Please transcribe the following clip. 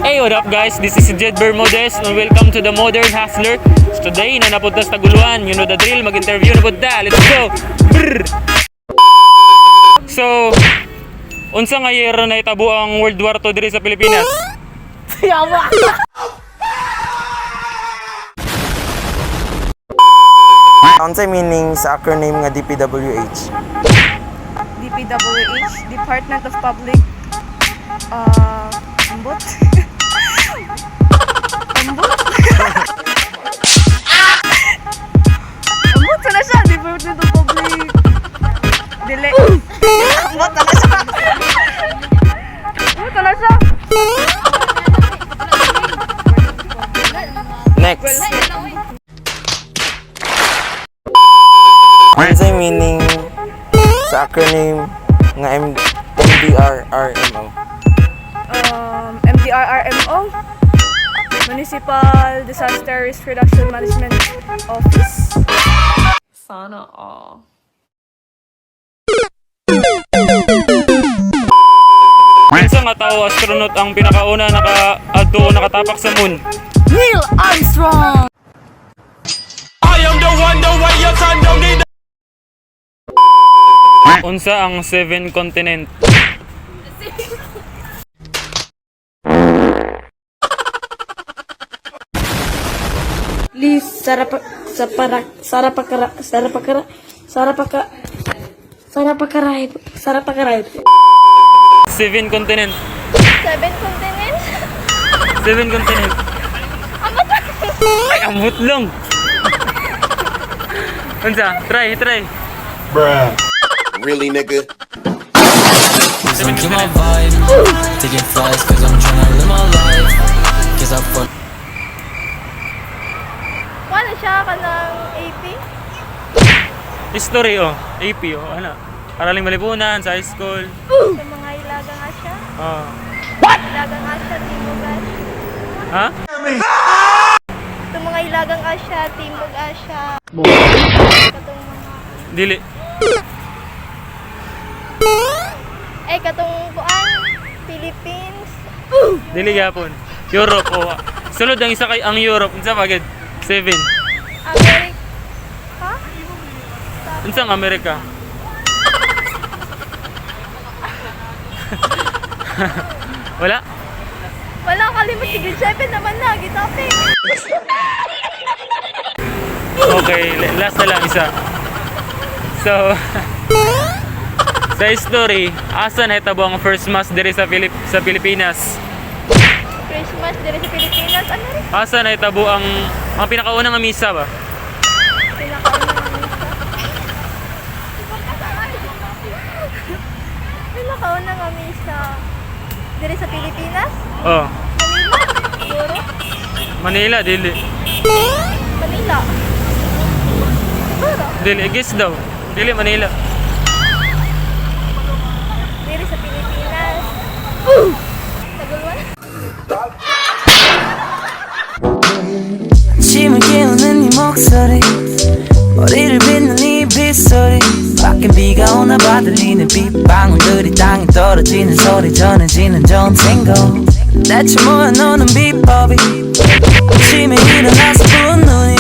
Hey, what up, guys? This is Jed Bermudez and welcome to the Modern Hustler. So today, naa na pud ta sa Tagoloan. You know the drill, mag-interview na pud ta. Let's go! Brr! So, unsa nga year na hitabo ang World War II diri sa Pilipinas? Unsay meaning sa acronym nga DPWH? DPWH, Department of Public Ambot. Ambot. Ambot na siya, Department of Public. Dili. Ambot na siya. Ambot na siya. Next. Unsay meaning sa acronym nga MDRRMO? MDRRMO, Municipal Disaster Risk Reduction Management Office. Sana all. Unsa nga tao astronaut ang pinakauna naka adto o nakatapak sa moon? Neil Armstrong! Unsa ang seven continent? Please, Sarapa, Sapara, Sarapakara, Sarapakara, Sarapaka, Sarapakaray, Sarapakaray. Seven continent. Seven continents? Seven continent. Ay, ambot lang. Unsa? Try, try. Really, nigga? Please don't kill my vibe. Taking flights 'cause I'm tryna live my life. 'Cause I fuck Wala siya ka ng AP? History oh. AP oh. Ano? Araling Malipunan sa high school. Sa mga Ilagang Asya? Oh. Ilagang Asya, Timog Asya. Ha? Itong mga Ilagang Asya, Timog Asya. Katong mga Dili. Eh, katong kuan, Philippines. Dili gyapon. Europe oh. Sulod ang isa kay ang Europe. Unsa pa gid? Seven. America. Ha? Unsa ang Amerika? Wala? Wala kalimot si grade 7 naman na, gitopic. Okay, last na lang isa. So, sa history, asa nahitabo ang first mass diri sa sa Pilipinas? Christmas diri sa Pilipinas. Ano rin? Asa nahitabo ang pinakaunang nga misa ba? Pinakauna nga misa. Pinakauna nga misa. Diri sa Pilipinas? Oh, Manila? Siguro? Manila dili. Manila. Siguro. Dili guess daw. Dili Manila. Diri sa Pilipinas. Taguluan? 아침을 깨우는 네 목소리 머리를 빗는 네 빗소리 밖엔 비가 오나 봐. 들리는 빗방울들이 땅에 떨어지는 소리 전해지는 전생고 대체 뭐야 너는 비법이. 아침에 일어나서 붓 눈이